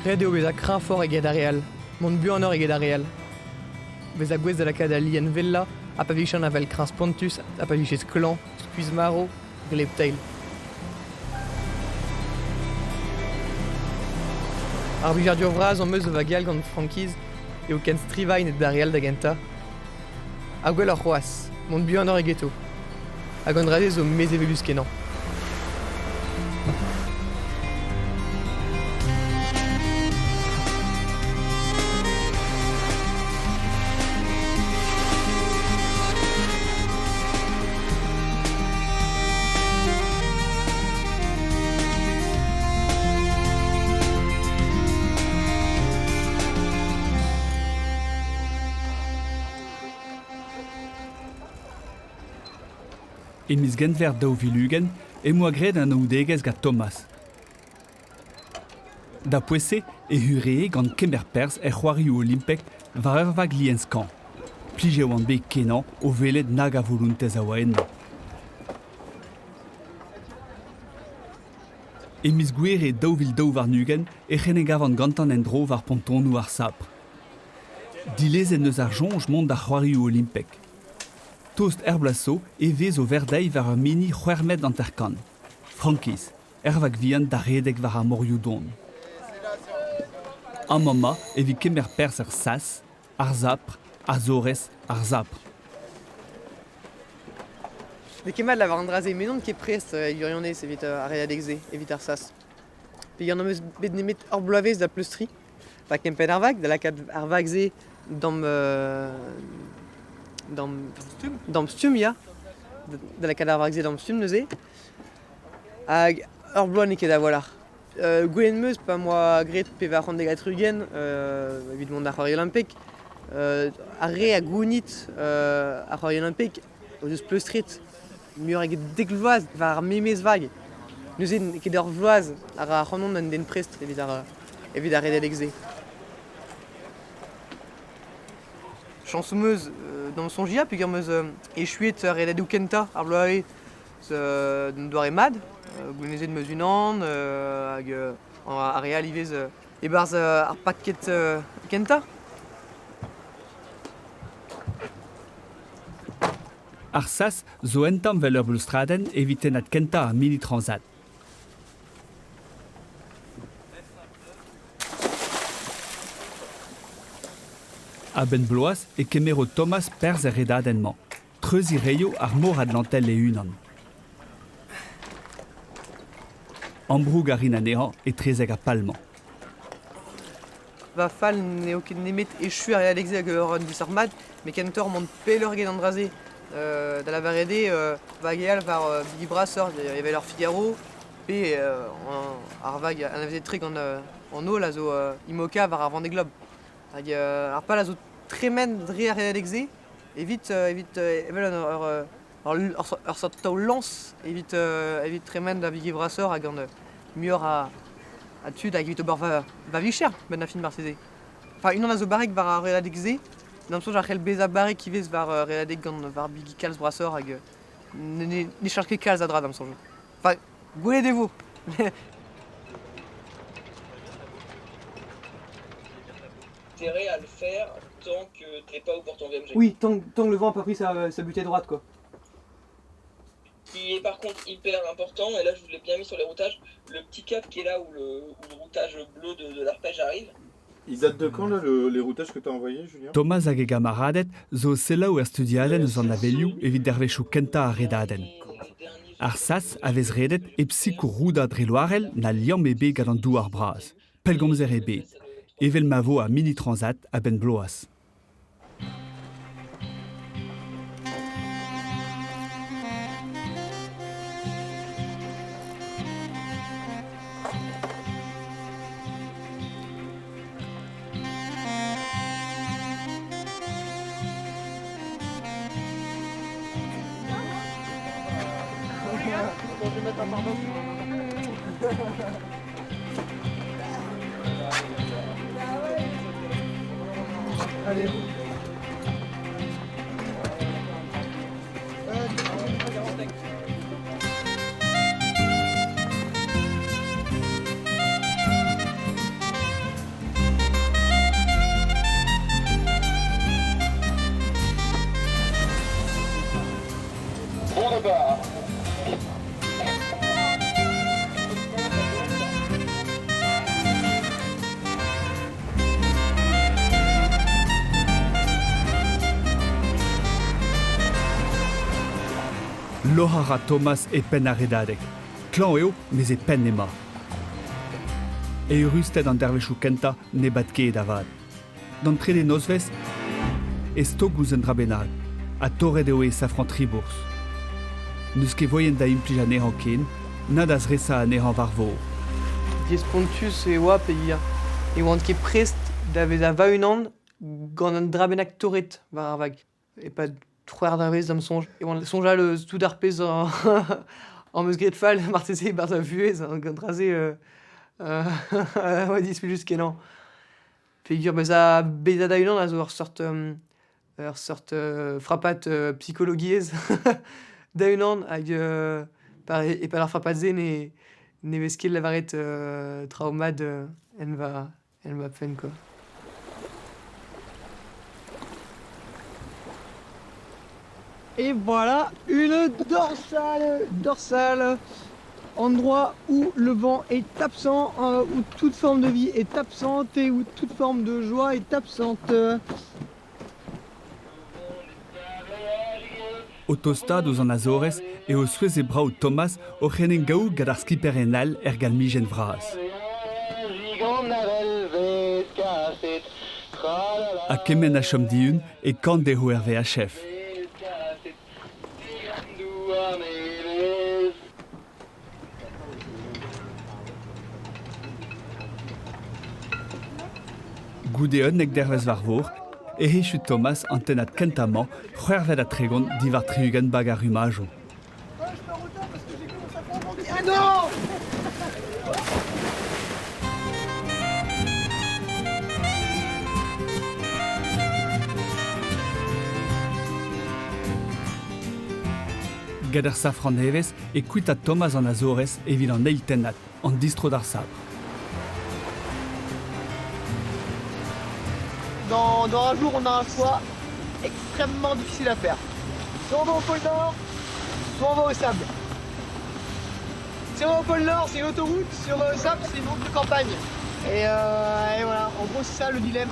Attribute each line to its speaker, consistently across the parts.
Speaker 1: Ret eo bezañ kreñvoc'h eget ar re all, mont buanoc'h eget ar re all. Bezañ gouest da lakaat al lien wellañ ha pa vije an avel kreñv-spontus ha pa vije klañv, skuizh-marv, gleb-teil. Ar blijadur vras am eus o vageal gant frankiz eo kenstrivañ d'ar re all da gentañ. Ha gwelloc'h c'hoazh, mont buanoc'h egeto. Hag an dra-se zo mezevellus-kenañ.
Speaker 2: E miz Genver 2020 em boa graet anaoudegezh gant Thomas. Da poent-se e huree gant kemer perzh er c'hoarioù olimpek war ur vag lien-skañv. Plijet oan bet kenañ o welet nag a volontez a oa ennañ. E miz Gouere 2022 e c'hennegavan gantañ en-dro war pontonoù ar Sabr. Dilezet 'neus ar soñj mont d'ar c'hoarioù olimpek. Tost er bloaz zo e vez o verdeiñ war ur mini c'hwec'h metr hanter-kant. Frankiz, er vag vihan da redek war ar morioù don. Amañ-mañ evit kemer perzh er SAS, ar Sapr, Azorez, ar Sapr.
Speaker 1: N'eo ket mat lavar an dra-se, me n'on ket prest e gwirionez evit ar redadeg-se, evit ar SAS. Peogwir n'am eus bet nemet ur bloavezh da pleustriñ, da kempenn ar vag, da lakaat ar vag-se d'am d'am stumm, d'am stumm ya, da lakaat ar vag-se d'am stumm neuze. Hag ur bloaz n'eo ket a-walc'h. Gwelet 'm eus pa 'm boa graet 470 evit mont d'ar c'hoari olimpek, ar re a gounit ar c'hoari olimpek o deus pleustret muioc'h eget dek vloaz war ar memes vag. Neuze n'eo ket ur vloaz a ra ac'hanon un den prest evit ar evit ar redadeg-se. Chañs 'm eus d'am soñjiañ peogwir 'm eus echuet ar redadoù kentañ ar bloavezh d'un doare mat, gounezet 'm eus unan hag ar re all ivez e-barzh ar paket kentañ.
Speaker 2: Ar SAS zo un tamm 'vel ur bleustradenn evit tennad kentañ ar Mini Transat. A-benn bloaz e kemero Thomas perzh er redadenn-mañ. Treuziñ 'reio ar mor Atlantel e-unan. Ambroug a rin anezhañ etrezek ar pal-mañ.
Speaker 1: Va fal n'eo ket nemet echu ar redadeg-se hag ur un disoc'h mat, met kentoc'h mont pelloc'h eget an dra-se. Da lavaret eo vageal war bigi brasoc'h evel ar Figaro pe ar vag anavezet-tre gant an holl a zo Imoca war ar Vendée Globe. Hag ar pal a zo tremen dre ar redadeg-se evit evit evel ur ur seurt taol-lañs evit evit tremen da bigi brasoc'h ha gant muioc'h a a tud hag evit ober va va vicher benn ar fin marteze. Enfin unan a zo barrek war ar redadeg-se, d'am soñj a c'hell bezañ barrek ivez war ur redadeg gant war bigi kalz brasoc'h hag ne ne cheñch ket kalz a dra d'am soñj. Enfin gwelet e vo.
Speaker 3: Intérêt à le faire tant que t'es pas au portant VMG.
Speaker 1: Oui, tant, tant que le vent n'a pas pris sa, sa butée droite, quoi.
Speaker 3: Qui est par contre hyper important, et là je vous l'ai bien mis sur les routages, le petit cap qui est là où le, où le routage bleu de, de l'arpège arrive.
Speaker 4: Ils datent de quand là, le, les routages que tu as envoyés, Julien?
Speaker 2: Thomas hag e gamaraded zo o selaou er studiadenn eus an avelioù evit dervezhioù kentañ ar redadenn. Ar SAS a vez redet hep sikour roudañ dre loarell na liamm ebet gant an douar bras. Pellgomzer ebet, evel ma vo ar Mini Transat a-benn bloaz.
Speaker 3: Bon départ.
Speaker 2: Loc'hañ a ra Thomas e penn ar redadeg. Klañv eo, mes e penn emañ. Eürusted an dervezhioù kentañ ne bad ket avat. D'an trede nozvezh e stok ouzh un dra bennak ha torret eo e safran tribourzh. N'eus ket voien da implij anezhañ ken, na da zresañ anezhañ war vor.
Speaker 1: Dispontus e oa peogwir e oan ket prest da vezañ va-unan gant un dra bennak torret war ar vag. E-pad c'hwec'h dervezh da'm soñj e oan soñjal eus tout ar pezh am eus graet fall marteze e-barzh va vuhez gant dra-se oa displijus-kenañ. Peogwir bezañ da-unan a zo ur seurt frapad psikologiezh da-unan hag e-pad ar frapad-se ne vez ket lavaret traoù mat en va fenn quoi.
Speaker 5: Et voilà une dorsale, dorsale, endroit où le vent est absent, où toute forme de vie est absente et où toute forme de joie est absente.
Speaker 2: O tostaat ouzh an Azorez eo souezhet brav Thomas oc'h en em gaout gant ar skiperien all er galmijenn vras. Ha kement a chom dihun e kan dezho er VHF. Goude unnek dervezh war vor ec'h echu Thomas an tennad kentañ-mañ c'hwec'hvet ha 30 diwar 60 bag ar rummajoù.
Speaker 5: Ah non!
Speaker 2: Gant ar safran nevez e kuita Thomas an Azorez evit an eil tennad, an distro d'ar sabr.
Speaker 5: Dans un jour, on a un choix extrêmement difficile à faire. Soit on va au pôle Nord, soit on va au sable. Si on va au pôle Nord, c'est une autoroute, si on va au sable, c'est une route de campagne. Et voilà, en gros, c'est ça le dilemme.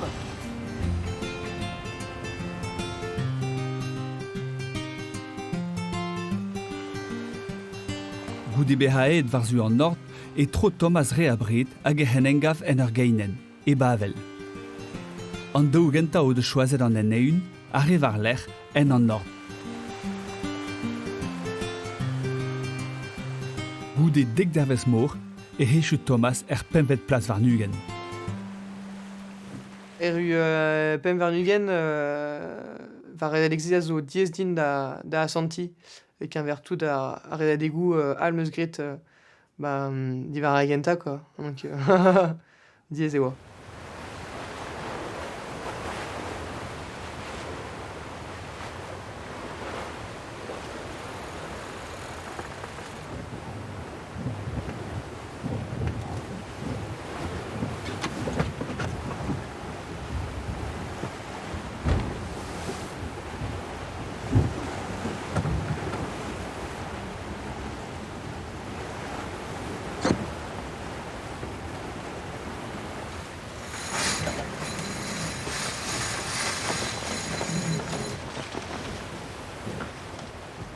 Speaker 2: Goude bezañ aet war-zu an Nord e tro Thomas re abred hag ec'h en emgav en ur geinenn, e Bavel. An daou gentañ o deus choazet an hent eeun, ar re war-lerc'h en an Nord. Goude dek dervezh mor ec'h echu Thomas er pempvet plas warn-ugent.
Speaker 1: Erru pemp warn-ugent va redadeg-se a zo diaes din da asantiñ e-keñver tout ar redadegoù all 'm eus graet ba diwar ar gentañ quoi. Donc diaes e oa.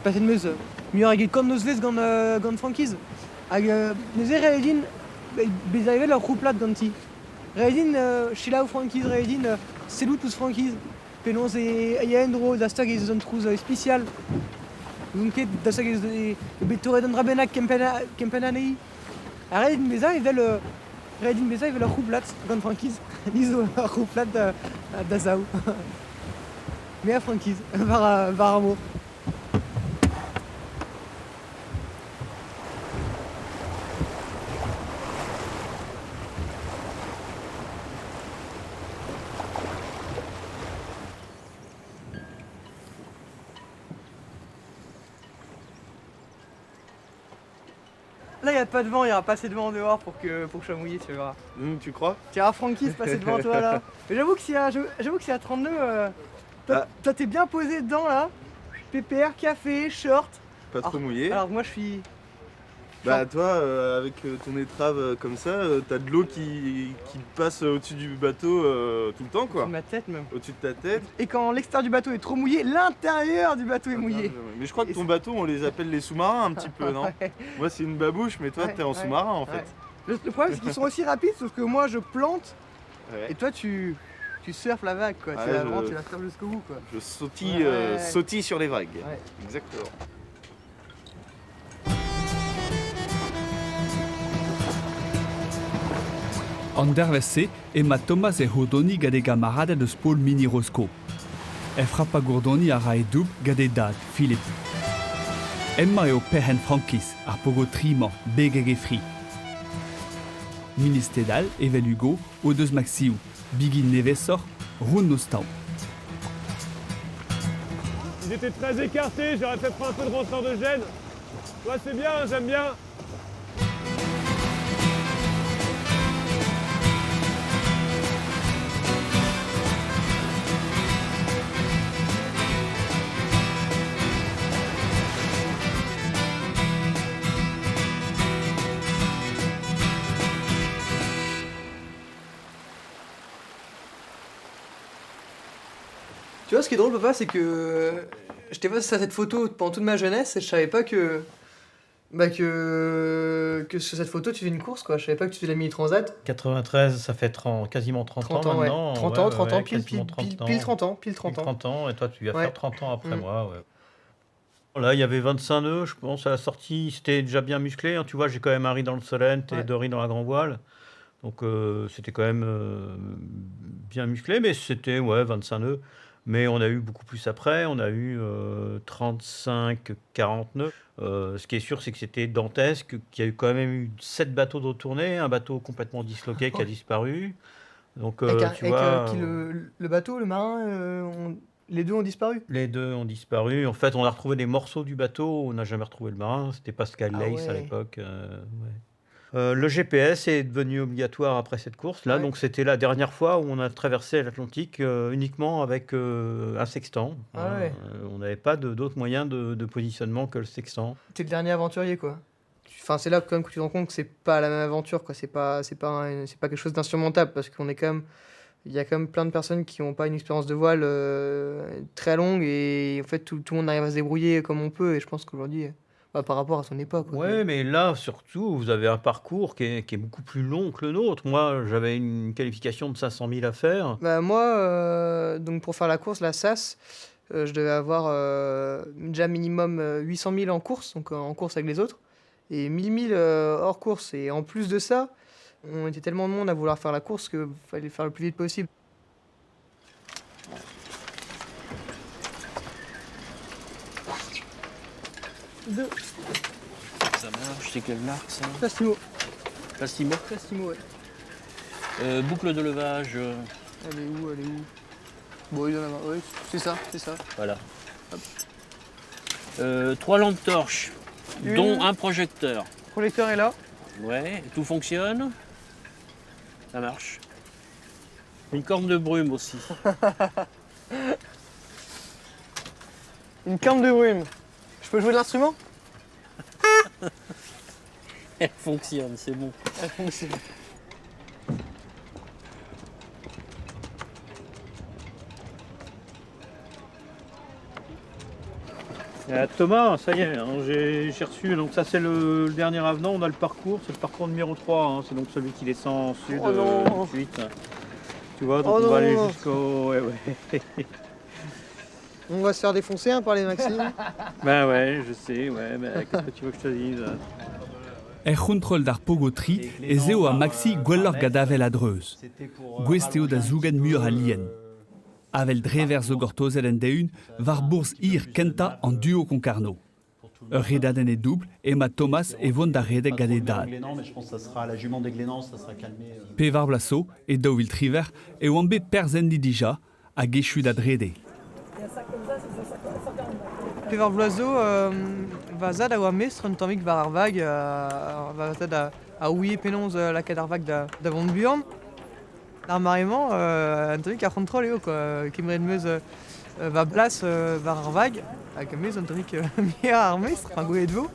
Speaker 1: Paset 'm eus muioc'h eget kant nozvezh gant frankiz. Hag neuze ret eo din bezañ evel ur c'houplad ganti. Ret eo din selaou frankiz, ret eo din sellout ouzh frankiz. Penaos e ya en-dro da stag ez eus un trouz ispisial. N'ouzon ket da stag ez eo bet torret un dra bennak kempenn anezhi. Ha ret eo din bezañ evel ret eo din bezañ evel ur c'houplad gant frankiz. Ni zo ur c'houplad da zaou. Me ha frankiz, war ar mor. Là, il n'y a pas de vent, il n'y aura pas assez de vent dehors pour que je sois mouillé, tu verras.
Speaker 4: Tu crois?
Speaker 1: Tu verras Francky se passer devant toi là. Mais j'avoue que si à, j'avoue que si à 32, toi,
Speaker 4: Ah.
Speaker 1: toi t'es bien posé dedans là. PPR, café, short.
Speaker 4: Pas trop mouillé.
Speaker 1: Alors moi je suis.
Speaker 4: Bah toi, avec ton étrave comme ça, t'as de l'eau qui passe au-dessus du bateau tout le temps quoi.
Speaker 1: Au-dessus de ma tête même.
Speaker 4: Au-dessus de ta tête.
Speaker 1: Et quand l'extérieur du bateau est trop mouillé, l'intérieur du bateau est mouillé.
Speaker 4: Mais je crois que ton bateau, on les appelle les sous-marins un petit peu, non?
Speaker 1: Ouais.
Speaker 4: Moi c'est une babouche, mais toi t'es en sous-marin en fait.
Speaker 1: Le problème c'est qu'ils sont aussi rapides, sauf que moi je plante et toi tu surfes la vague quoi. Tu la surfes jusqu'au bout quoi.
Speaker 4: Je sautille, sautille sur les vagues. Ouais. Exactement.
Speaker 2: An dervez-se ema Thomas e c'hourdoni gant e gamaraded eus pol Mini Rosko. E frapa gourdoni a ra e doubl gant e dad, Philippe. Emañ eo perc'henn frankiz, ar pogo tri-mañ, begeg e fri. Ministed all, evel Hugo, o deus Maxioù, bigi nevesoc'h, roun o stamm.
Speaker 6: Ils étaient très écartés, j'aurais peut-être pris un peu de renfort de gêne. Toi c'est bien, j'aime bien.
Speaker 1: Tu vois, ce qui est drôle, papa, c'est que j'étais face à cette photo pendant toute ma jeunesse et je savais pas que sur cette photo tu faisais une course, quoi. Je savais pas que tu faisais la mini transat.
Speaker 7: 93, ça fait 30, quasiment 30 ans maintenant.
Speaker 1: Ouais. 30 ans, 30 ans, pile 30 ans, pile 30 ans.
Speaker 7: 30 ans, et toi tu vas faire 30 ans après moi, ouais. Là, il y avait 25 nœuds, je pense, à la sortie, c'était déjà bien musclé. Hein. Tu vois, j'ai quand même un riz dans le Solent et deux riz dans la Grand Voile. Donc c'était quand même bien musclé, mais c'était 25 nœuds. Mais on a eu beaucoup plus après, on a eu 35, 40 nœuds. Ce qui est sûr, c'est que c'était dantesque, qu'il y a eu quand même eu 7 bateaux de retournés, un bateau complètement disloqué qui a disparu. Donc, tu vois,
Speaker 1: le bateau, le marin, les deux ont disparu.
Speaker 7: Les deux ont disparu. En fait, on a retrouvé des morceaux du bateau, on n'a jamais retrouvé le marin. C'était Pascal Leys à l'époque. Le GPS est devenu obligatoire après cette course-là, donc c'était la dernière fois où on a traversé l'Atlantique uniquement avec un sextant. On n'avait pas d'autres moyens de positionnement que le sextant.
Speaker 1: T'es le dernier aventurier, quoi. Enfin, c'est là quand même que tu te rends compte que c'est pas la même aventure, quoi. C'est pas quelque chose d'insurmontable parce qu'on est quand même, il y a quand même plein de personnes qui n'ont pas une expérience de voile très longue et en fait tout le monde arrive à se débrouiller comme on peut et je pense qu'aujourd'hui. Bah, par rapport à son époque.
Speaker 7: Oui, mais là, surtout, vous avez un parcours qui est beaucoup plus long que le nôtre. Moi, j'avais une qualification de 500 000 à faire.
Speaker 1: Bah, moi, donc pour faire la course, la SAS, je devais avoir déjà minimum 800 000 en course, donc en course avec les autres, et 1000 000 hors course. Et en plus de ça, on était tellement de monde à vouloir faire la course qu'il fallait le faire le plus vite possible. Deux.
Speaker 8: Ça marche, c'est quelle marque ça?
Speaker 1: Plastimo.
Speaker 8: Plastimo?
Speaker 1: Plastimo, ouais.
Speaker 8: Boucle de levage.
Speaker 1: Elle est où? Elle est où? Bon, il y en a marre. Oui, c'est ça, c'est ça.
Speaker 8: Voilà. Hop. 3 lampes torches, dont un projecteur.
Speaker 1: Le projecteur est là.
Speaker 8: Ouais, tout fonctionne. Ça marche. Une corne de brume aussi.
Speaker 1: Une corne de brume. Je peux jouer de l'instrument?
Speaker 8: Elle fonctionne, c'est bon.
Speaker 1: Elle fonctionne.
Speaker 7: Thomas, ça y est, hein, j'ai reçu, donc ça c'est le dernier avenant, on a le parcours, c'est le parcours numéro 3, hein, c'est donc celui qui descend en sud tout de suite. Tu vois, donc on va aller jusqu'au... Ouais, ouais.
Speaker 1: On va se faire défoncer hein, par les Maxime.
Speaker 7: Ben ouais, je sais, ouais, mais qu'est-ce que tu veux que je te dise?
Speaker 2: Er c'hontrol d'ar pogo tri ez eo ar Maxi gwelloc'h gant avel a-dreuz. Gouest eo da zougen muioc'h a lien. Avel drever zo gortozet en deun war bourzh hir kentañ an duo Concarneau. Ur redadenn e doubl ema Thomas e vont da redek gant e dad. Pevar bloaz zo e 2013 e oant bet perzh dija hag echu da drede.
Speaker 1: Pevar bloaz zo, va zad a oa mestr un tammig war ar vag, va zad a ouie penaos lakaat ar vag da vont buan. Ar mare-mañ, un tammig ar c'hontrol eo, quoi. Kemeret meus Va blas war ar vag, hag mez an tammig mir ar mestr, enfin gwelet vo.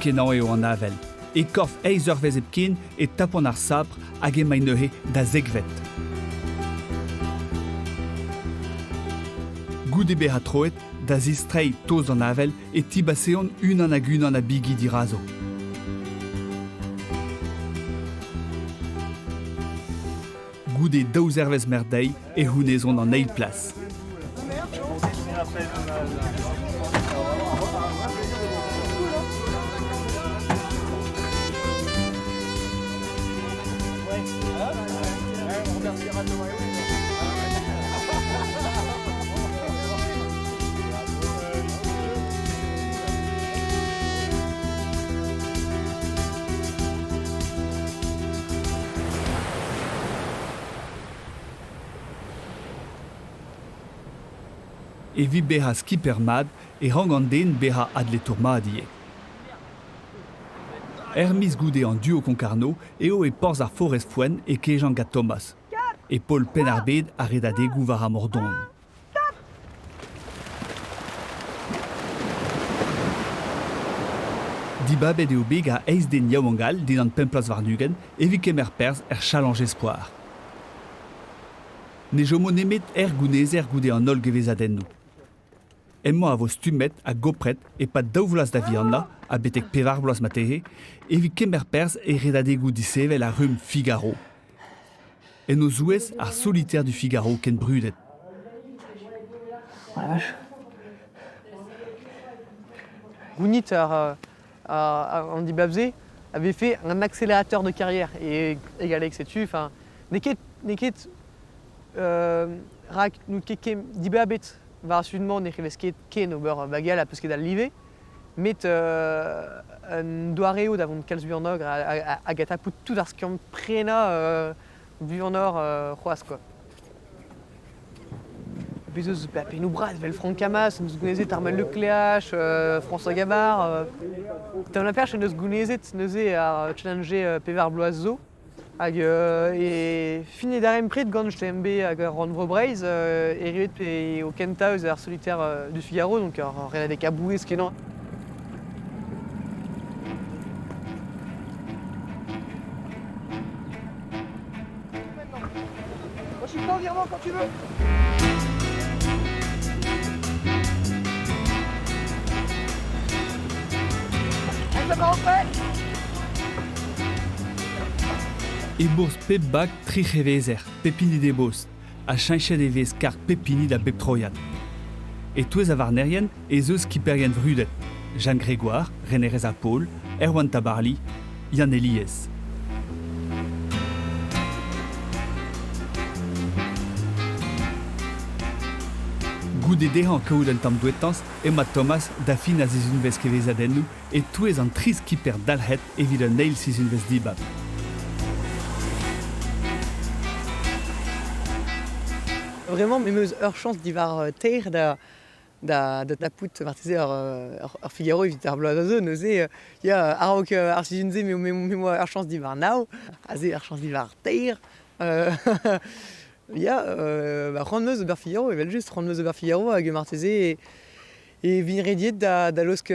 Speaker 2: Kenañ eo an avel. E korf eizh eurvezh hepken e tapont ar sapr hag emaint neuze da zekvet. Goude bezañ troet, da zistreiñ tost d'an avel e tibaseont unan hag unan a bigi dirazo. Goude daou zervezh merdeiñ e c'hounezont an eil plas. Evit bezañ skipper mat e rank an den bezañ atletour mat ivez. Er miz goude an duo Concarneau eo e porzh ar Forest-Foenn e kejañ gant Thomas. E pol Penn-ar-Bed ar redadegoù war ar mor-don. Dibabet eo bet gant eizh den yaouank all dindan pemp plas warn-ugent evit kemer perzh er Challenge Espoir. Ne chomo nemet er gounezer goude an holl gevezadennoù. Emañ a vo stummet ha gopret e-pad daou vloaz da vihanañ ha betek pevar bloaz marteze evit kemer perzh e redadegoù disheñvel ar rumm Figaro. En o zouez ar Solitaire du Figaro ken brudet.
Speaker 1: Oh la vache. Gounit ar, ar, an dibab-se avait fait un accélérateur de carrière et égalé setu, enfin, n'eo ket, n'eo ket rak n'out ket ken dibabet war sud-mañ ne c'hellez ket ken ober bagal ha peus ket al live, met un doare eo da vont kalz buanoc'h hag a tapout tout ar skiant prenañ buanoc'h c'hoazh quoi. Bez eus pennoù bras evel Franck Cammas, en deus gounezet Armel Lecléache, François Gabard. Tamm la en deus gounezet neuze ar Challenger pevar bloaz zo. Hag e fin e darempred gant HTMB hag ar Rannvro Breizh erruet pe o kentañ eus ar Solitaire du Figaro, donc ar redadeg a-bouez kenañ.
Speaker 5: Moi je suis pas en virement quand tu veux. Allez, ça va rentrer.
Speaker 2: E bourzh pep bag tri c'hevezer, pep hini d'e bost, ha cheñchet e vez karg pep hini da bep troiad. E-touez ar varnerien ez eus skiperien vrudet, Jeanne Grégoire, renerez ar Pol, Erwan Tabarly, Yann Elies. Goude dezhañ kaout un tamm douetañs emañ Thomas da fin a sizhunvezh kevezadennoù e-touez an tri skipper dalc'het evit un eil sizhunvezh dibab.
Speaker 1: Vraiment, me meus ur chañs diwar teir da da da tapout marteze ur, ur Figaro evit ar bloaz a zeu neuze ya a-raok ar sizhun-se me me moa ur chañs diwar nav, aze ur chañs diwar teir. Ya, bah, c'hoant 'meus ober Figaro evel-just, c'hoant 'meus ober Figaro hag marteze e vin rediet da da laosk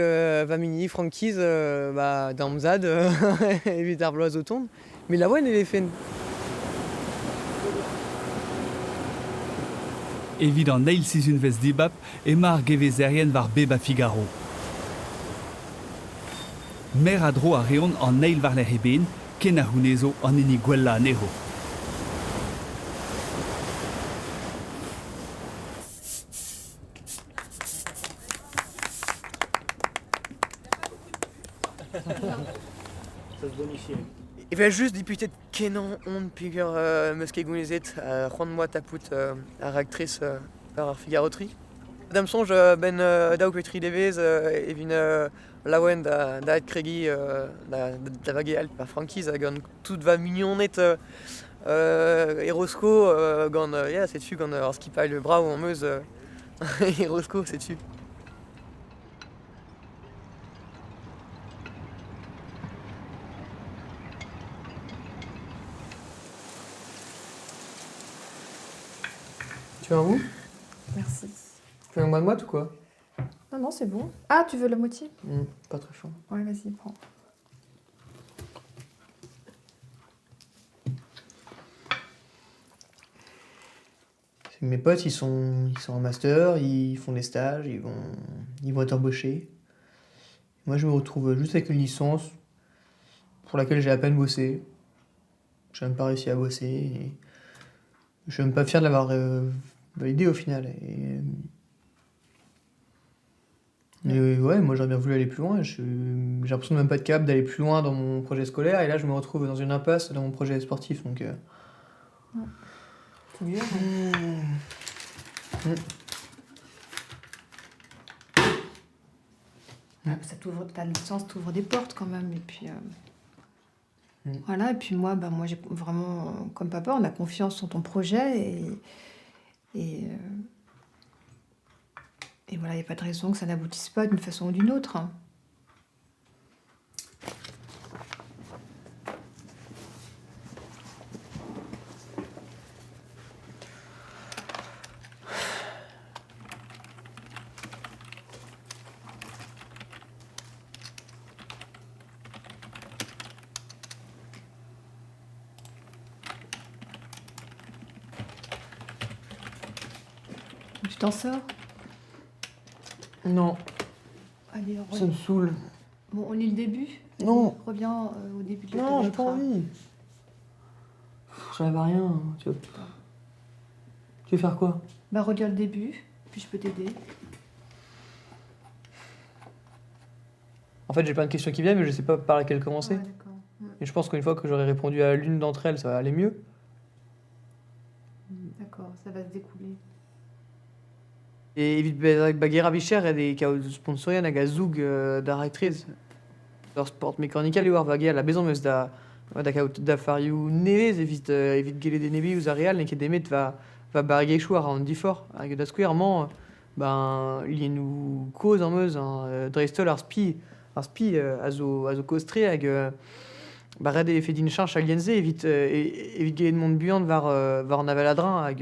Speaker 1: va mini frankiz bah, d'am zad evit ar bloaz o tont. Met laouen e vefen.
Speaker 2: Evit an eil sizhunvezh dibab emañ ar gevezerien war bep a Figaro. Meur a dro a reont an eil war-lerc'h eben, ken a c'hounezo an hini gwellañ anezho.
Speaker 1: Evel Evel just diputet kenañ on peogwir 'm eus ket gounezet c'hoant 'm boa tapout ar raktres war ar Figarotri. Da'm soñj 'benn daou pe tri devezh e vin laouen da adkregiñ da vageal ar frankiz ha gant tout va mignoned e Rosko gant ya setu gant ar skipailh brav am eus e Rosko setu. Tu veux un bout?
Speaker 9: Merci.
Speaker 1: Tu veux un moite-moite ou quoi?
Speaker 9: Non, non, c'est bon. Ah, tu veux la moitié?
Speaker 1: Pas très chaud.
Speaker 9: Ouais, vas-y, prends.
Speaker 1: Mes potes, ils sont en master, ils font des stages, ils vont être embauchés. Moi, je me retrouve juste avec une licence pour laquelle j'ai à peine bossé. J'ai même pas réussi à bosser. Et je suis même pas fier de l'avoir validé au final. Et ouais, moi j'aurais bien voulu aller plus loin. J'ai l'impression de même pas être capable d'aller plus loin dans mon projet scolaire. Et là, je me retrouve dans une impasse dans mon projet sportif. Donc,
Speaker 9: Ouais. C'est dur, hein. Ah, ça t'ouvre, ta licence t'ouvre des portes quand même. Et puis, voilà. Et puis moi, bah, moi j'ai vraiment, comme papa, on a confiance en ton projet. Et voilà, il n'y a pas de raison que ça n'aboutisse pas d'une façon ou d'une autre. Tu t'en sors?
Speaker 1: Non.
Speaker 9: Allez, on
Speaker 1: Ça me saoule.
Speaker 9: Bon, on lit le début?
Speaker 1: Non.
Speaker 9: Reviens au début de la
Speaker 1: Non, j'ai
Speaker 9: lettre.
Speaker 1: pas envie. J'arrive à rien. Tu veux faire quoi?
Speaker 9: Bah, relire le début, puis je peux t'aider.
Speaker 1: En fait, j'ai plein de questions qui viennent, mais je sais pas par laquelle commencer.
Speaker 9: Ouais, d'accord.
Speaker 1: Et je pense qu'une fois que j'aurai répondu à l'une d'entre elles, ça va aller mieux.
Speaker 9: D'accord, ça va se découler.
Speaker 1: Et evit bezañ bageer a-vicher ret eo kaout sponsorien hag a zoug d'ar raktres. Ur sport mekanikal eo ar vageal ha bezañ 'm eus da kaout dafarioù nevez evit gellet enebiñ ouzh ar re all n'eo ket nemet va barregezhioù a ra an diforc'h. Hag da skouer amañ, ben, liennoù kozh am eus, hein, dreist-holl ar spi. Ar spi a zo kozh-tre hag ba ret eo e fe din cheñch al lien-se evit gellet mont buan war an avel a-dreñv hag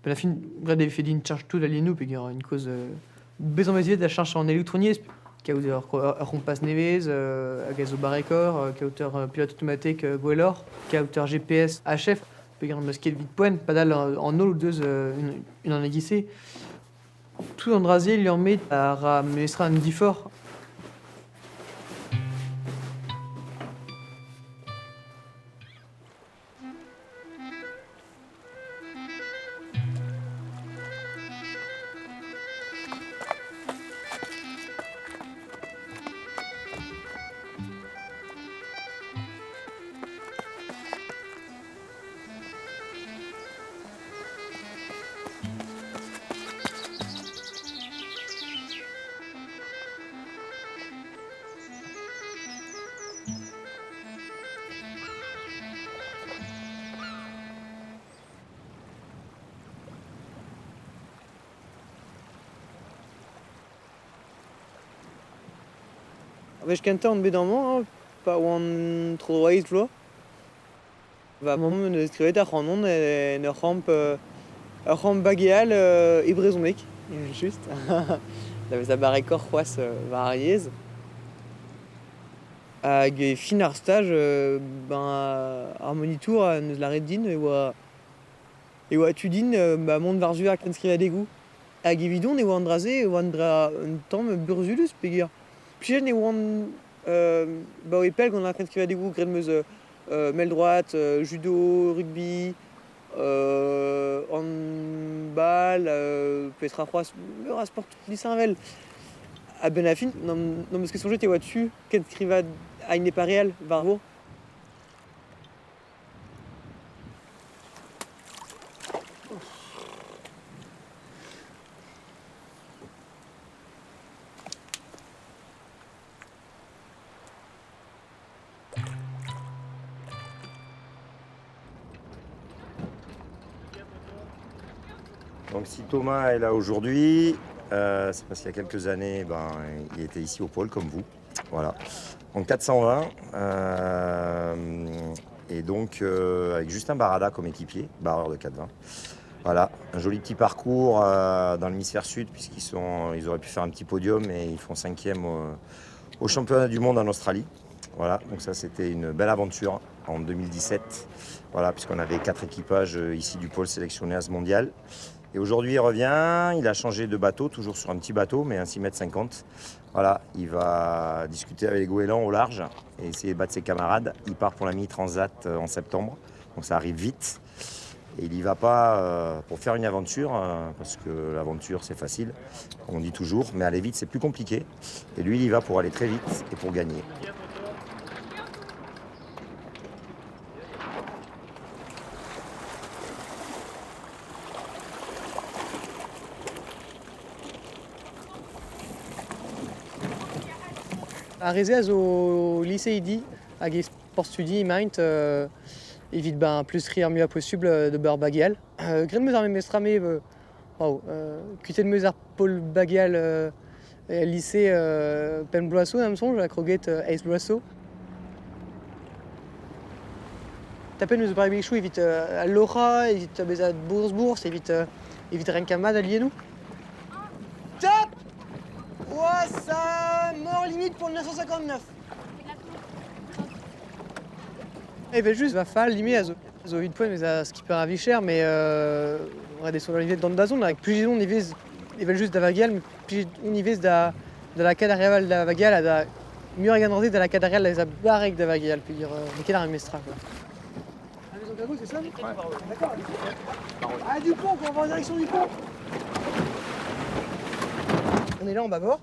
Speaker 1: ben ar fin ret eo e fe din cheñch tout al liennoù peogwir int kozh bezañ 'm eus ivez da cheñch an elektroniezh kaout ur c'hompas nevez hag a zo barrekoc'h, kaout ur pilote automatek gwelloc'h, kaout ur GPS HF peogwir n'em eus ket evit poent padal an holl o deus unan e-giz-se. Tout an dra-se liammet a ra memestra an diforc'h. Ar wech kentañ on bet amañ, pa oan tro eizh vloaz. Va mamm en deus skrivet ac'hanon en ur c'hamp bageal e brezhoneg, evel-just. Da vezañ barrekoc'h c'hoazh war ar yezh. Hag e fin ar staj, ben ar monitour en deus lâret din e oa tu din ba mont war-zu ar kenskrivadegoù. Hag evidon e oa an dra-se, e oa an dra un tamm burzhudus peogwir plijet e oan ba oe pell gant ar kenskrivadegoù graet 'm eus mell-droad, judo, rugby, handball, petra c'hoazh, meur a sport disheñvel. A-benn ar fin, n'am eus ket soñjet e oa tu kenskrivad a-enep ar re all war vor.
Speaker 10: Donc si Thomas est là aujourd'hui, euh, c'est parce qu'il y a quelques années, ben, il était ici au pôle comme vous. Voilà. En 420. Euh, et donc euh, avec Justin Barada comme équipier, barreur de 420. Voilà, un joli petit parcours dans l'hémisphère sud, puisqu'ils sont, ils auraient pu faire un petit podium et ils font cinquième au, championnat du monde en Australie. Voilà, donc ça c'était une belle aventure en 2017. Voilà, puisqu'on avait quatre équipages ici du pôle sélectionné à ce mondial. Et aujourd'hui, il revient, il a changé de bateau, toujours sur un petit bateau, mais un 6,50 m. Voilà, il va discuter avec les goélands au large et essayer de battre ses camarades. Il part pour la mini-transat euh, en septembre, donc ça arrive vite. Et il n'y va pas euh, pour faire une aventure, euh, parce que l'aventure c'est facile, on dit toujours, mais aller vite c'est plus compliqué. Et lui, il y va pour aller très vite et pour gagner.
Speaker 1: Ar re-se a zo liseidi hag e sport studi emaint euh, evit ben pleustriñ ar muiañ posubl euh, d'ober bageal. Euh, graet 'm eus ar memes tra me euh, waouh, euh, kuitaet 'm eus ar pol bageal euh, el lise euh, pemp bloaz zo, da'm soñj, ha kroget euh, eizh bloaz zo. Tapet 'm eus barregezhioù evit euh, al loc'hañ, evit bezañ bourzh-bourzh, evit, euh, evit renkañ mat al lienoù. Top Ouah, ça mort limite pour le 959. Evel-just, va fall ime a zo zo evit poent bezañ skipper a vicher, mais euh, ret eo soñjal ivez d'an dazont hag plijet on ivez evel-just da vageal, met plijet on ivez da da lakaat ar re all da vageal ha da muioc'h eget an dra-se da lakaat ar re all da vezañ barrek da vageal peogwir euh, n'eo ket ar memes tra quoi. La maison Gago, c'est ça Ouais. D'accord. Ah, du pont, on va en direction du pont. On est là en bâbord,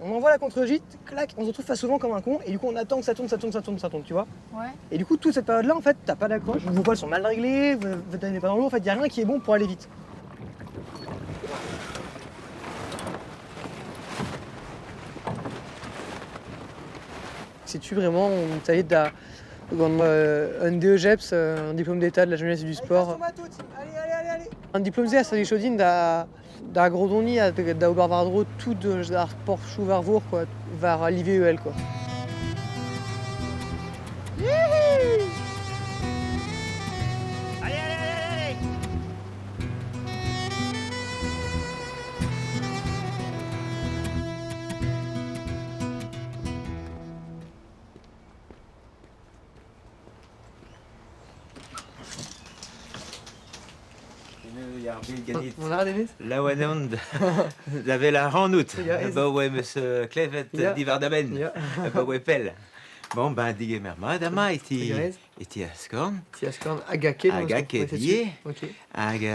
Speaker 1: on envoie la contre-gîte, clac, on se retrouve face au vent comme un con, et du coup on attend que ça tourne, ça tourne, ça tourne, ça tourne, tu vois.
Speaker 9: Ouais.
Speaker 1: Et du coup, toute cette période-là, en fait, t'as pas d'accroche, vos voiles sont mal réglées, vous n'êtes pas dans l'eau, en fait, y a rien qui est bon pour aller vite. Setu vraiment on est allé da gant euh, un DEGEPS, euh, un diplôme d'état de la jeunesse et du sport. Allez, allez, allez, allez. An diplom-se a servijo din da da grodoniñ ha da ober war-dro tout ar sportoù war vor quoi, war al live uhel quoi.
Speaker 5: Allez, allez, allez, allez
Speaker 11: Laouen on da wel ac'hanout. Abaoe 'm eus klevet diwar-da-benn. Abaoe pell. Bon, ben, digemer mat amañ e ti, e ti Askorn.
Speaker 1: Ti Askorn hag Aked.
Speaker 11: Hag Aked ivez. Hag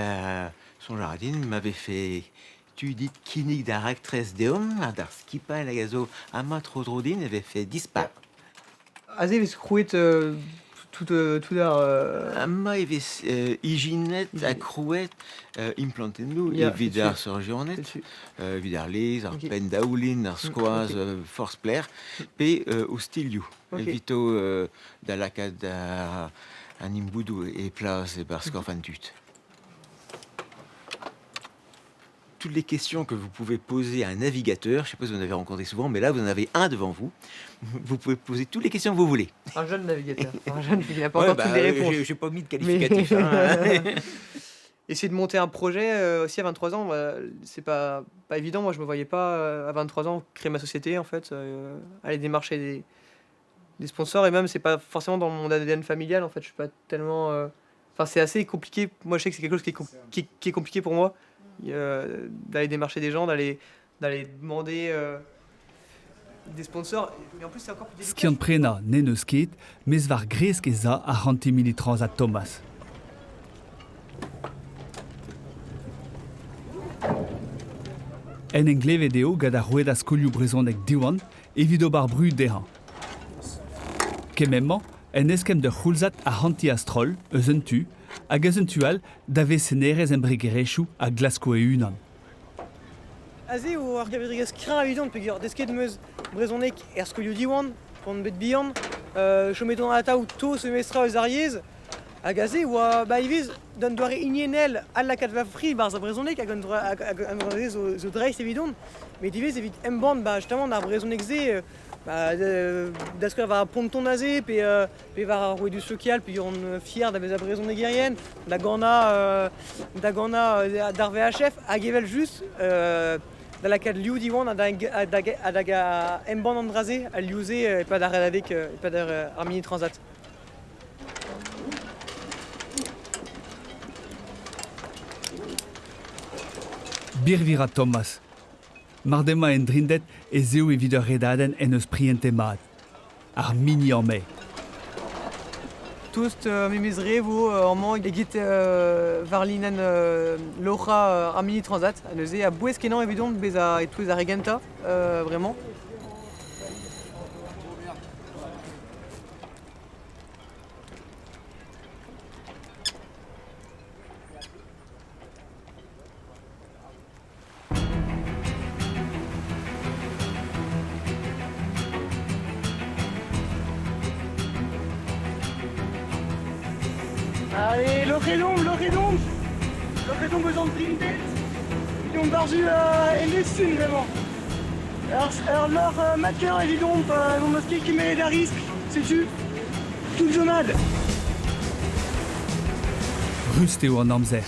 Speaker 11: soñj a ra din ma vefe tu dit kinnig da raktres deomp ha d'ar skipailh hag a zo amañ tro-dro din e vefe dispar.
Speaker 1: Aze e vez krouet tout, tout ar...
Speaker 11: Amañ e vez ijinet ha krouet implantennoù evit ar surjianed, evit ar lez, ar penn-daoulin, ar skoaz, forzh pelec'h, pe ostilhoù evito da lakaat an imboudoù e plas e-barzh korf an dud. Toutes les questions que vous pouvez poser à un navigateur, je ne sais pas si vous en avez rencontré souvent, mais là, vous en avez un devant vous. Vous pouvez poser toutes les questions que vous voulez.
Speaker 1: Un jeune navigateur. Un jeune qui n'a pas encore toutes les réponses.
Speaker 11: J'ai pas mis de qualificatif. Hein.
Speaker 1: Essayer de monter un projet euh, aussi à 23 ans, bah, c'est pas, pas évident. Moi, je me voyais pas euh, à 23 ans créer ma société, en fait, euh, aller démarcher des, des sponsors. Et même, c'est pas forcément dans mon ADN familial, en fait. Je suis pas tellement. Enfin, c'est assez compliqué. Moi, je sais que c'est quelque chose qui est, qui, qui est compliqué pour moi. Euh, d'aller démarcher des gens, d'aller d'aller demander euh, des sponsors. Mais en plus, c'est encore plus délicat.
Speaker 2: Skiant-prenañ n'en eus ket, mes war gresk ez a arc'hantiñ Mini-Transat Thomas. En englevet eo gant ar rouedad skolioù brezhonek Diwan evit ober brud dezhañ. Kement-mañ En eskemm d'ur c'houlzad arc'hantiñ a-stroll, eus un tu, hag eus un tu all da vesenerezh embregerezhioù a glasko e-unan.
Speaker 1: Aze eo ar gevredigezh kreñv evidon peogwir desket 'm eus brezhoneg er skolioù Diwan p'on bet bihan. Chomet on atav tost memestra eus ar yezh. Hag aze e oa ba ivez d'un doare hiniennel al lakaat va fri 'barzh ar brezhoneg hag an dra-se zo dreist evidon. Met ivez evit embann ba justement ar brezhoneg-se Ba, da skouer war ar ponton aze pe, pe war ar rouedoù sokial pe on fier da vezañ brezhonegerien, da ganañ da ganañ d'ar VHF hag evel-just da lakaat liv Diwan ha da, ha da embann an dra-se, al liv-se e-pad ar redadeg, e-pad ar mini transat.
Speaker 2: Birviñ Thomas. Mar demañ en Drinded ez eo evit ur redadenn en deus prientet mat. Ar mini amañ.
Speaker 1: Tost memes re vo amañ eget war linenn loc'hañ ar mini transat. Ha neuze a-bouez-kenañ evidomp bezañ e-touez ar re gentañ vraiment. Allez, loc'het omp, loc'het omp Loc'het omp eus an Drinded Edomp war-zu Enez-Sun bremañ. Ur loc'h mat-kenañ evidomp, n'hon eus ket kemeret a riskl, setu tout zo mat.
Speaker 2: Rust eo an amzer.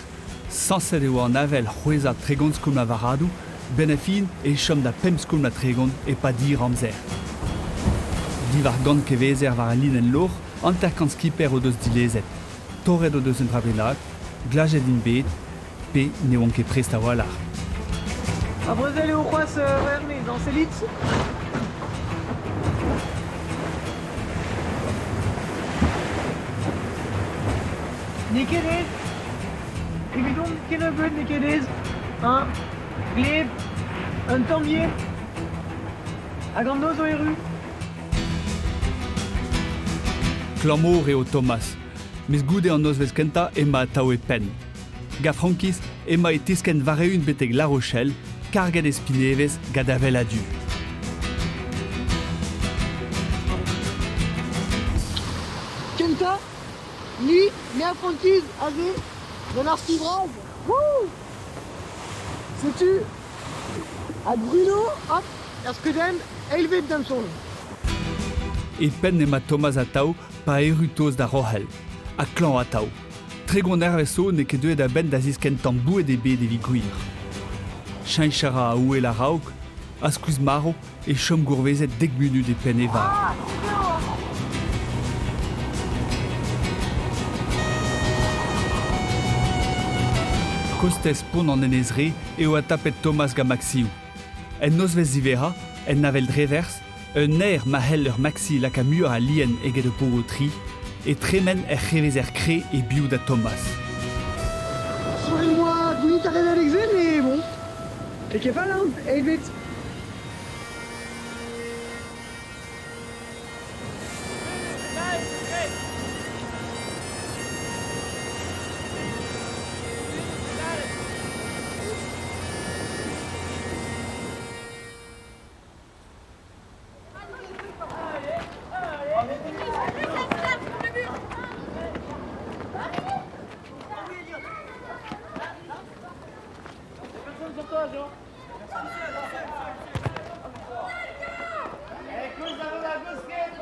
Speaker 2: Sañset eo an avel c'hwezhañ 30 skoulm a varradoù, 'benn ar fin e chom da pemp skoulm ha 30 e-pad hir amzer. Diwar gant kevezer war al linenn loc'h, hanter-kant skiper o deus dilezet. Torret o deus un dra bennak, glajet int bet, pe ne oant ket prest a-walc'h.
Speaker 1: Ar brezel eo c'hoazh Verne dans Sellit. N'eo ket aes. Evidon kennebeut n'eo ket aes. Hein, gleb, un tamm yen. Hag an noz zo erru.
Speaker 2: Klañv-mor eo Thomas, mes goude an nozvezh kentañ emañ atav e penn. Gant frankiz emañ e tiskenn war-eeun betek La Rochelle, karget e spi nevez gant avel a-du.
Speaker 5: Kentañ, ni, me ha Frankiz, aze, gant ar spi bras. Wouh Setu ha Bruno, hop, er skeudenn, eilvet da'm soñj.
Speaker 2: E penn emañ Thomas atav pa erru tost da Roc'hell, ha klañv atav. 30 eurvezh zo n'eo ket deuet a-benn da ziskenn tamm boued ebet evit gwir. Cheñch a ra a ouel a-raok, ha skuizh-marv e chom gourvezet dek munut e penn e vag. Kostez pont an Enez-Re eo adtapet Thomas gant Maxioù. En nozvezh ziwezhañ, en avel dreverz, un aer ma c'hell ur maxi lakaat muioc'h a lien eget ur pogo tri, e tremen er c'hevezer kre e-biou da Thomas.
Speaker 5: Soñjez-moi gounit ar redadeg-se, mais bon, e ket fall, hein, eilvet.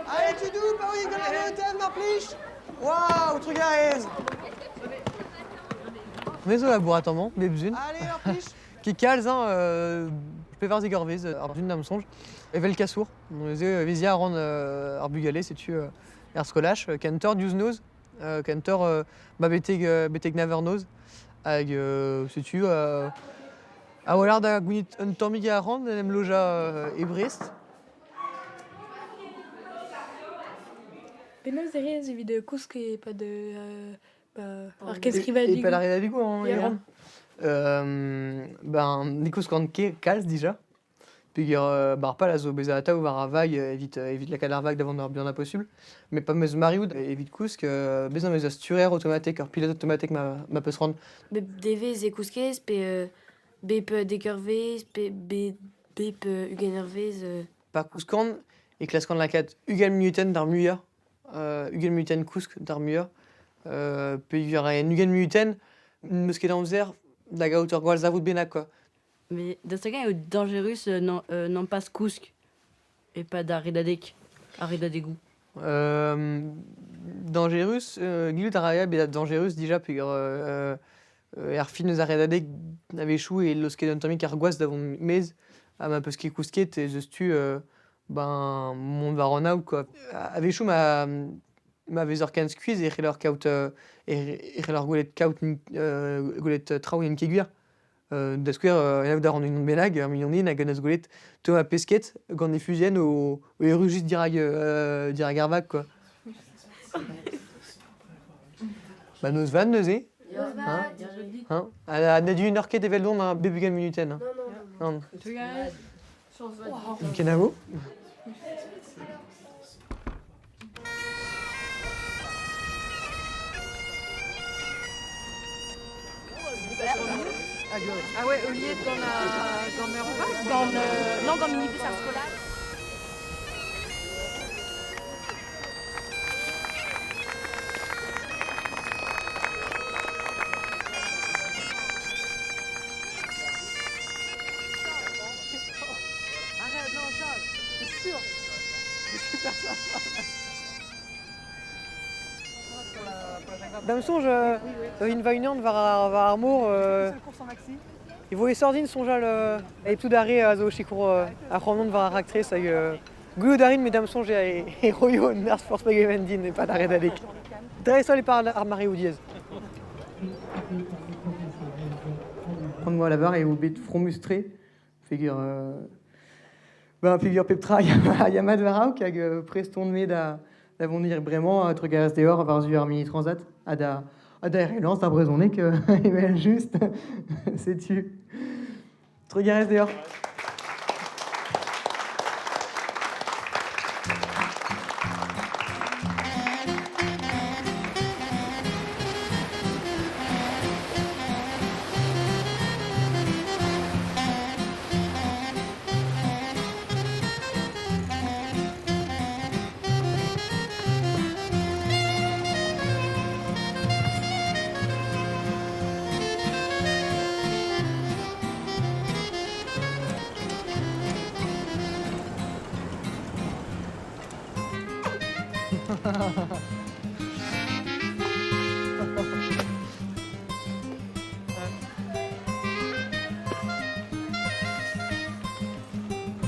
Speaker 1: Allez, tudou, pa oui, gant ar velotenn, mar plij Waouh, trugarez Me zo labourat amañ, bep sun.
Speaker 5: Allez, mar plij
Speaker 1: Ket kalz, hein, pevarzek eurvezh, ar dun da'm soñj. Evel kasour. Neuze, evezhiañ a ran ar bugale, setu er skolaj, kentoc'h diouzh noz, kentoc'h ba betek, betek nav eur noz. Hag setu a-walc'h da gounit un tammig arc'hant en em lojañ e Brest.
Speaker 12: Penaos e rez evit kousk e-pad ar kenskrivadegoù?
Speaker 1: E-pad ar redadegoù en Iran? Ben, ne kouskan ket kalz dija. Peogwir ba ar pal a zo bezañ atav war ar vag evit evit lakaat ar vag da vont ar buanañ posubl. Met pa 'm eus Mariout evit kousk, bezañ 'm eus ur sturer automatek, ur pilot automatek ma ma peus c'hoant.
Speaker 12: Bep devezh e kouskez pe bep dek eurvezh pe bep 20 eurvezh.
Speaker 1: Pa kouskan e klaskan lakaat 20 munutenn d'ar muiañ, 20 munutenn kousk d'ar muiañ. Peogwir en 20 munutenn n'em eus ket amzer da gaout ur gwallzarvoud bennak quoi.
Speaker 13: Mais daoust hag-eñ eo dañjerus nompas kousk e-pad ar redadeg, ar redadegoù?
Speaker 1: Dañjerus, gellout a ra bezañ dañjerus dija peogwir er fin eus ar redadeg a-wechoù e laosked un tammig ar gwaz da vont maez ha ma 'peus ket kousket ez eus tu ben mont war an aod quoi. A-wechoù ma ma vezer ken skuizh e c'heller kaout e c'heller gwelet kaout gwelet traoù n'int ket gwir. Da skouer, anaout a ran unan bennak, ur mignon din hag en deus gwelet Thomas Pesquet gant e fuzenn o errujout dirak, dirak ar vag quoi. Ba noz vat neuze. Hein? Hein? Ha ne du ket eveldon hein, bep 20 munutenn. Hein. Non. Kenavo.
Speaker 14: Ah ouais, heuliet gant, gant ur vag Gant, non, gant minibus ar skolaj.
Speaker 1: Arrête, non, Charles, c'est sûr. C'est super sympa. Da'm soñj, un va-unan war ar, war ar mor, e vo e sordin soñjal e tout ar re a zo o sikour ar c'hamon war ar raktres hag gwelout a rin met da'm soñj e roio un nerzh forzh pegement din e-pad ar redadeg. Dreist-holl e-pad ar mareoù diaes. C'hoant 'moa lavar eo bet fromus-tre peogwir ben peogwir pep tra a ya mat war-raok hag prest on-me da da vont bremañ trugarez deoc'h war-zu ar mini-transat ha da ha da relañs ar brezhoneg evel-just. Setu. Trugarez deoc'h.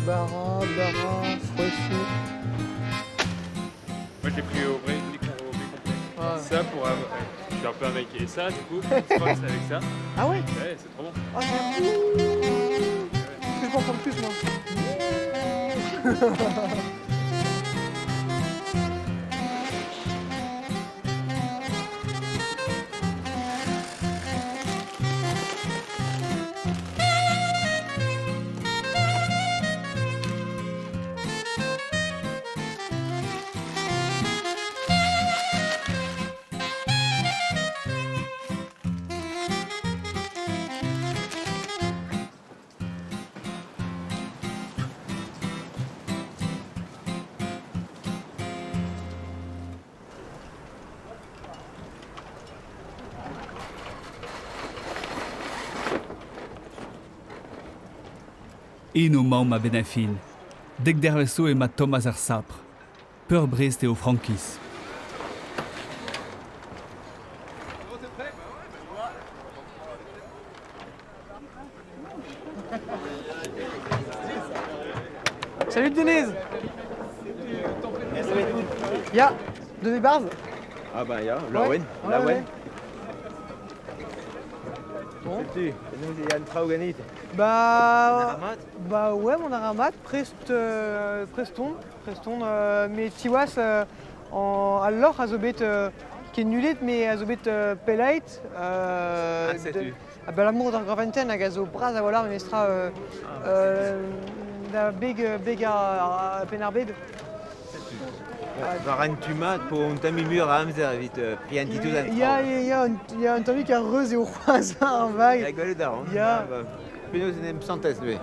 Speaker 1: Bara, bara, frouezhioù.
Speaker 6: Moi, je l'ai pris au vrai, au complet. Ah. Ça pour avoir... Je suis un peu un mec. Et ça, du coup, je avec ça.
Speaker 1: Ah ouais?
Speaker 6: Ouais, c'est trop bon.
Speaker 1: Ah, c'est Je vais en prendre plus, moi.
Speaker 2: Eno 'maomp a-benn ar fin. Dek dervezh zo emañ Thomas ar Sapr. Peurbrest eo frankiz.
Speaker 1: Salut Denise. Ya, deus e-barzh?
Speaker 4: Ah ben ya, laouen,
Speaker 1: Ouais,
Speaker 4: laouen.
Speaker 1: ouais. Bon.
Speaker 4: Setu, penaos e an traoù ganit?
Speaker 1: Bah, bah ouais, mon a ra mat, prest, prest on, prest on, met siwazh en, al loc'h a zo bet ket nullet, mais a zo bet pellaet.
Speaker 4: Ah, setu.
Speaker 1: Abalamour d'ar graventenn hag a zo bras a-walc'h memestra.
Speaker 5: da beg, beg ar Penn-ar-Bed.
Speaker 11: War an tu mat po un tamm mur a amzer evit prientiñ tout an traoù.
Speaker 5: Ya, ya, ya, ya, un tammig ar reuz eo c'hoazh ar vag.
Speaker 11: Ya, gwelet a ran.
Speaker 5: Ya.
Speaker 11: Penaos en em santez neuze?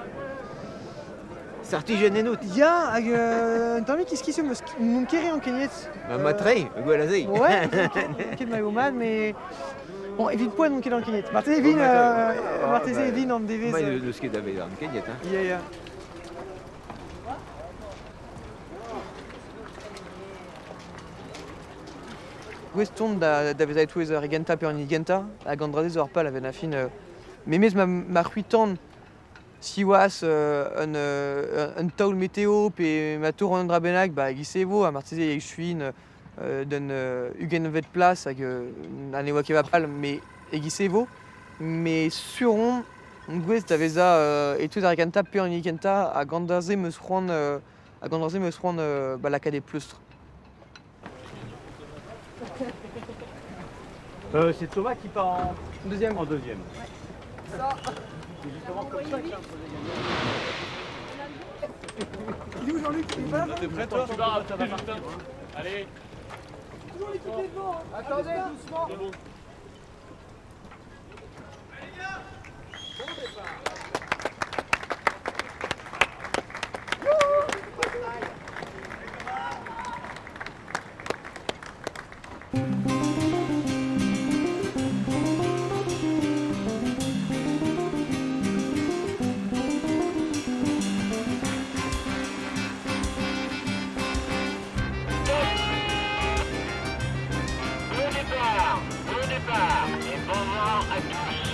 Speaker 11: Sartijenn ennout.
Speaker 5: Ya, hag un tammig iskis eo, n'on ket re ankeniet.
Speaker 11: Ba mat-tre, gwell a se.
Speaker 5: Ouais, ket ma eo mat, mais bon, evit poent n'on ket ankeniet. Marteze e vin, marteze e vin an devezh.
Speaker 11: Ma n'eus ket da vezañ ankeniet, hein.
Speaker 5: Ya, ya.
Speaker 1: Gouest on da, da vezañ e-touez ar re gentañ pe an hini gentañ, hag an dra-se zo ar pal a-benn ar fin. Memes ma, ma c'hwitan siwazh un, un taol meteo pe ma torr un dra bennak, ba e-giz-se e vo, ha marteze e echuin d'un ugentvet plas hag ha ne oa ket va pal, mais e-giz-se e vo. Mais sur on, on gouest da vezañ e-touez ar re gentañ pe an hini gentañ, hag an dra-se 'm eus c'hoant hag an dra-se 'm eus c'hoant ba lakaat e pleustr.
Speaker 7: C'est Thomas qui part en
Speaker 1: deuxième.
Speaker 7: En deuxième.
Speaker 1: Ça.
Speaker 7: C'est justement comme ça que c'est un projet gagnant.
Speaker 5: Il est où Jean-Luc? Il est pas là?
Speaker 6: T'es prêt toi? Ça va partir. Allez.
Speaker 5: Toujours les pieds devant. Hein. Attendez, doucement.
Speaker 6: C'est bon.
Speaker 15: Bon départ, bon départ et bon vent à tous.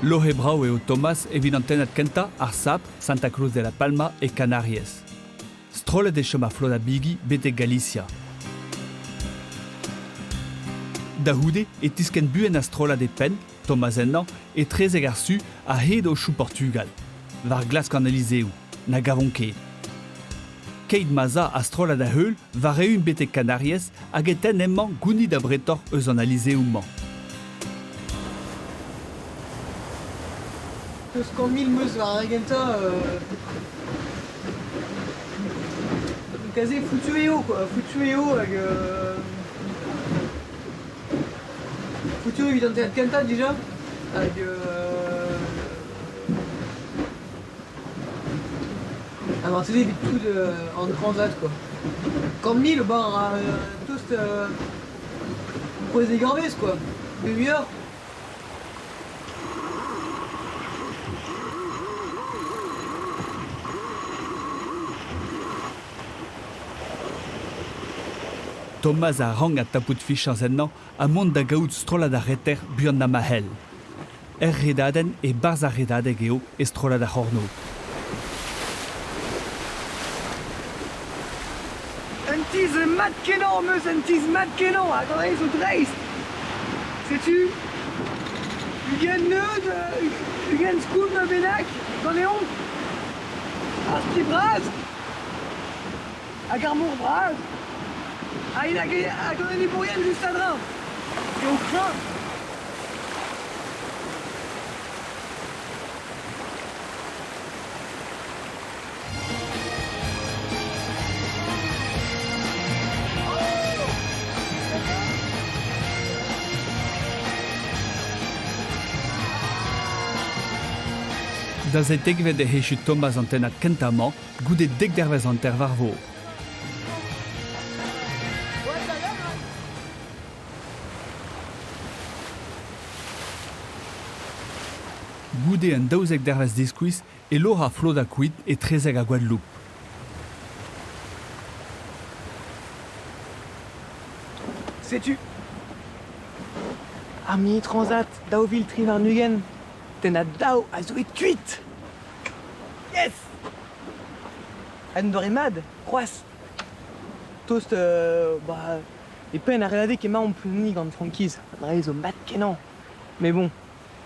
Speaker 2: Lore brav eo Thomas evit an tennad kentañ ar SAP, Santa Cruz de la Palma e Kanariez. Strollet e chom ar flod bigi betek Galicia. Da c'houde e tiskenn buan ar strollad e penn, Thomas ennañ, etrezek ar su a-hed aochoù Portugal. War glask an Elizeoù, na gavont ket. Keit ma 'z a ar strollad a-heul war-eeun betek Kanariez hag e tenn hemañ gounid abretoc'h eus an Elizeoù-mañ.
Speaker 5: Eus 100 000 'meus war ar re gentañ donc aze foutu eo quoi, foutu eo hag foutu eo evit an tennad kentañ dija hag ha marteze evit tout an transat quoi. 100 000 ben tost c'hwezek eurvezh quoi, pe muioc'h.
Speaker 2: Thomas a rank adtapout fichañs ennañ ha mont da gaout strollad ar reter buan ha ma c'hell. Er redadenn e-barzh ar redadeg eo e strollad ar c'hornôg.
Speaker 5: Un tizh mat-kenañ am eus, un tizh mat-kenañ hag an dra-se zo dreist. Setu 20 neud, 20 skoulm bennak ganeomp. Ar spi bras hag ar mor bras. Ha hag an enebourien just a-dreñv. Eo kreñv.
Speaker 2: Da zetekvet ec'h echu Thomas an tennad kentañ-mañ goude dek dervezh hanter war vor. Goude un 12 dervezh diskuizh e lor ar flodañ kuit etrezek ar Gwadeloup.
Speaker 5: Setu ar Mini Transat 2023 tennad daou a zo aet kuit! Yes! Un doare mat, c'hoazh! Tost bah, e penn ar redadeg emaomp-ni gant frankiz. An dra-se zo mat-kenañ. Mais bon,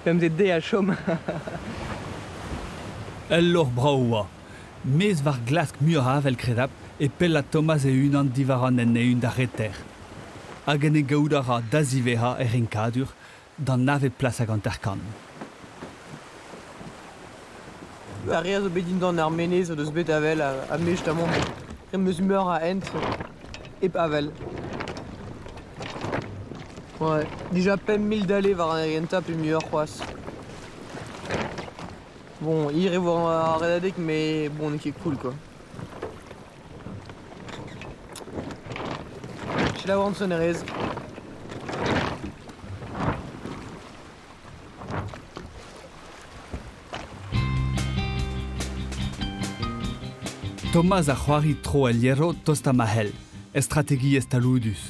Speaker 5: pemzek deiz a chom.
Speaker 2: Ul loc'h brav oa. Mes war glask muioc'h avel kredapl e pella Thomas e-unan diwar an hent eeun d'ar reter. Hag en e gaout a ra da ziwezhañ er renkadur d'an navet plas hag hanter-kant.
Speaker 1: Ar re a zo bet dindan ar menez o deus bet avel ha me justement em eus meur a hent hep avel. Ouais, déjà 5000 d'aller war an gentañ pe muioc'h c'hoazh. Bon, hir e vo ar redadeg mais bon, n'eo ket cool quoi. Selaou an sonerezh.
Speaker 2: Tomaz a c'hoari tro el hierro tostañ ma c'hell, e strategiezh talvoudus.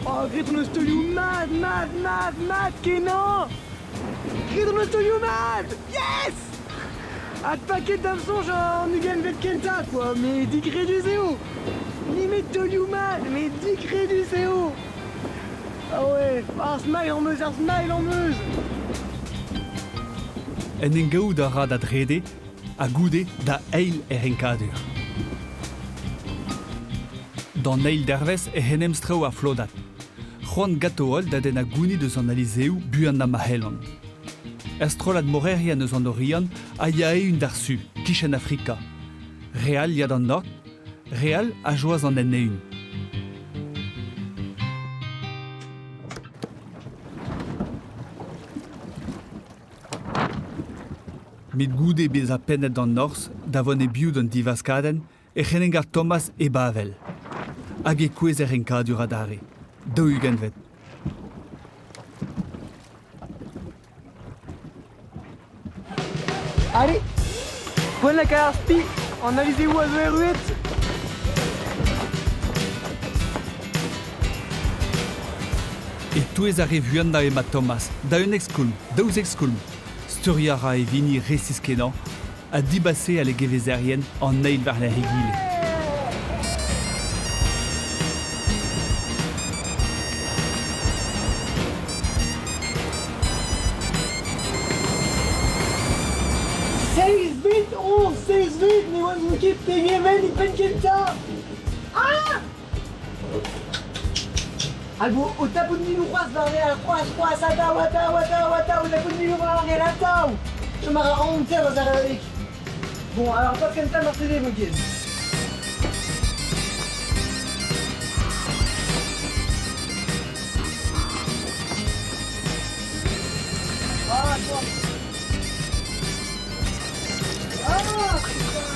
Speaker 5: Oh, graet hon eus taolioù mat, mat, mat, mat kenañ! Graet hon eus taolioù mat! Yes! Adpaket da'm soñj an ugentvet kentañ, quoi, met digredus eo! Nemet taolioù mat, met digredus eo! Ah ouais, ar smile am eus, ar smile am eus!
Speaker 2: En em gaout a ra da drede ha goude da eil er renkadur. D'an eil dervezh ec'h en em strew ar flodad. C'hoant ganto holl da dennañ gounid eus an alizeoù buanañ ma c'hellont. Ur strollad morerien eus an Oriant a ya eeun d'ar Su, kichen Afrika. Re all ya d'an Nord, re all a joaz an hent eeun. Met goude bezañ pennet d'an Norzh da vont e-biou d'an divaskadenn e c'henengar Thomas e Bavel. Hag e kouezh er renkadur adarre, 40vet.
Speaker 5: Allez, poent lakaat ar spi, an alizeoù a zo erruet.
Speaker 2: E-touez ar re vuanañ emañ Thomas, da 11 skoulm, 12 skoulm. Sturiañ a ra e vini resis-kenañ ha dibaseal e gevezerien an eil war-lerc'h egile.
Speaker 5: Seizh vet on, seizh vet, ne oan ket pegement e penn kentañ. Ah! Hag o tapout miloù c'hoazh war ar c'hoazh, c'hoazh, atav, atav, atav, atav, o tapout miloù war ar gêr, atav! Chom a ra hanter eus ar redadeg. Bon, alors pas kentañ marteze vo ket. Ah, toi. Ah, putain.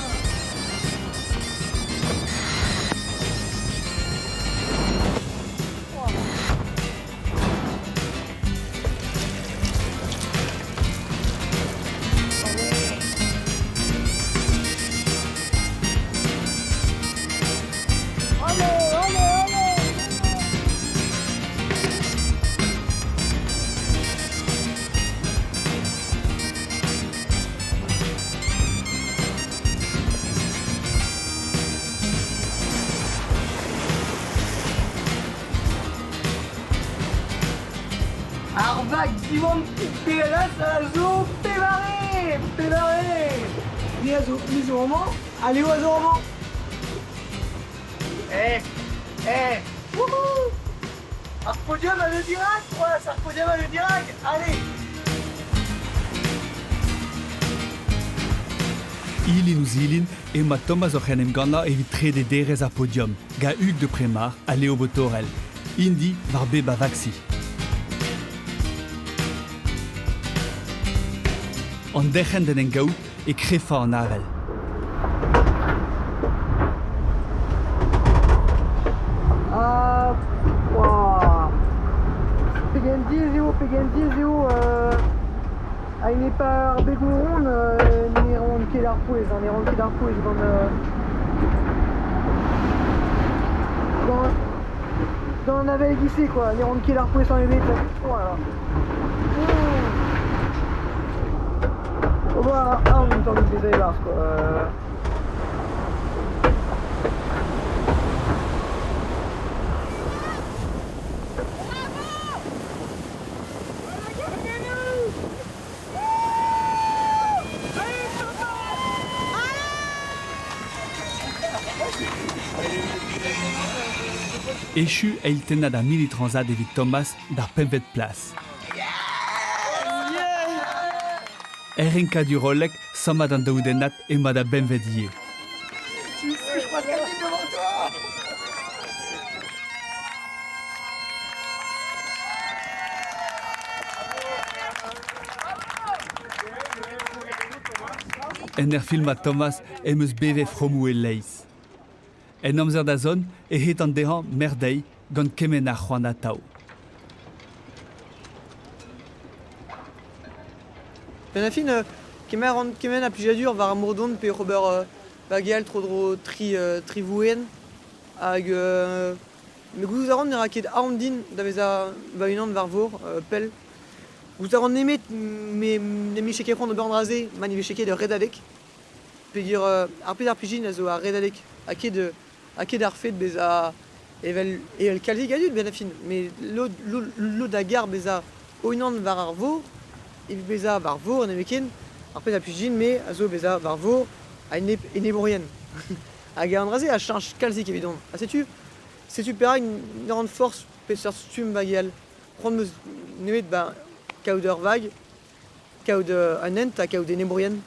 Speaker 5: Allez, allez, allez! Ar vag Diwan PLS a zo pevare! Pevare! Ni a zo, ni zo amañ, ha Léo a zo amañ. Eh! Eh! Wouhou! Ar podium a zo dirak, c'hoazh, ar podium a zo dirak! Allez!
Speaker 2: Ilin ouzh ilin emañ Thomas oc'h en em gannañ evit trede derez ar podium gant Hugues de Prémar ha Léo Botorel, int-i war bep a vaksi. An derc'hent d'en em gaout e krefa an avel.
Speaker 5: Ah, ouah. Pegen diaes eo, pegen diaes eo ha n'eo pas ar begoù-ront ne ran ket ar pouez, ne ran ket ar pouez gant gant gant an avel e-giz-se quoi, ne ran ket ar pouez tamm ebet. Voilà. Ober a ra aon un tammig bezañ e-barzh quoi.
Speaker 2: Echu eil tennad ar Mini Transat evit Thomas d'ar pempvet plas. Er renkadur hollek, sammad an daou dennad emañ da bempvet ivez.
Speaker 5: Tu sais, je croise Catherine devant toi.
Speaker 2: En ur filmañ Thomas em eus bevet fromoù e-leizh. En amzer da zont e hetan dezhañ merdeiñ gant kement a c'hoant atav.
Speaker 1: Benn ar fin, kemer a ran kement a plijadur war ar mor-don pe oc'h ober bageal tro-dro tri, tri vouenn. Hag me gouzout a ran ne ra ket aon din da vezañ va-unan war vor pell. Gouzout a ran nemet me n'em bije ket c'hoant d'ober an dra-se ma ne vije ket ur redadeg. Peogwir ar pezh ar plijin a zo ar redadeg ha ket ha ket ar fed bezañ evel evel kalzik a dud benn ar fin. Met lod lod lod a gar bezañ o-unan war ar vor evit bezañ war vor nemetken. Ar pezh a plij din-me a zo bezañ war vor a-enep enebourien. Hag an dra-se a cheñch kalzik evidon. Ha setu setu perak ne ran forzh peseurt stumm bageal. C'hoant 'm eus nemet ba kaout ur vag, kaout un hent ha kaout enebourien.